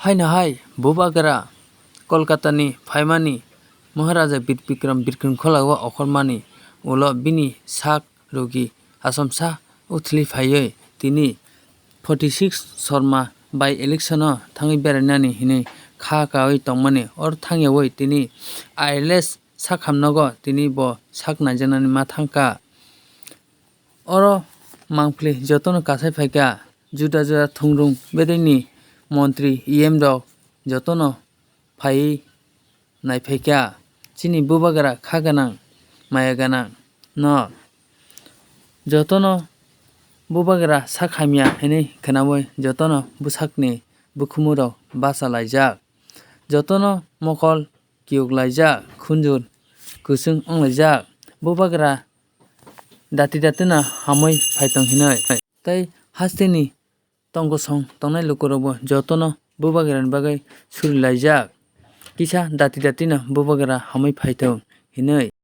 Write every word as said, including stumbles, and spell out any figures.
Haino hai Bubagra Kolkatani phaimani Maharaja Bir Bikram Birkhing Kholao okhormani ulo bini sak rwgwi achomsa uthli phaiwi tini forty six Sorma by election-o thangwi berainani hinwi kha kaui tongmani. Oro thangyaui tini I L S sak hamnogo tini bo sak naijaknani ma thangkha. Oro mangpili jotono kasai phaikha, juda juda thungrung bedeini montri E M rok jotono phaiwi naiphaikha. Chini Bubagra kha gwnang, maya gwnang no jotono Bubagra sak hamya hinwi khwnaui jotono bwsakni bukhumurok bacha laijak. Jotono mokol kiyuk laijak, khunjur kwchwng wnglaijak. Bubagra dati datino hamwi phaitong hinwi. Tei hasteni tongkosong tongnai lukurokbo jotono Bubagrani bagwi surilaijak. Kisa dati datino Bubagra hamwi phaitong hinwi.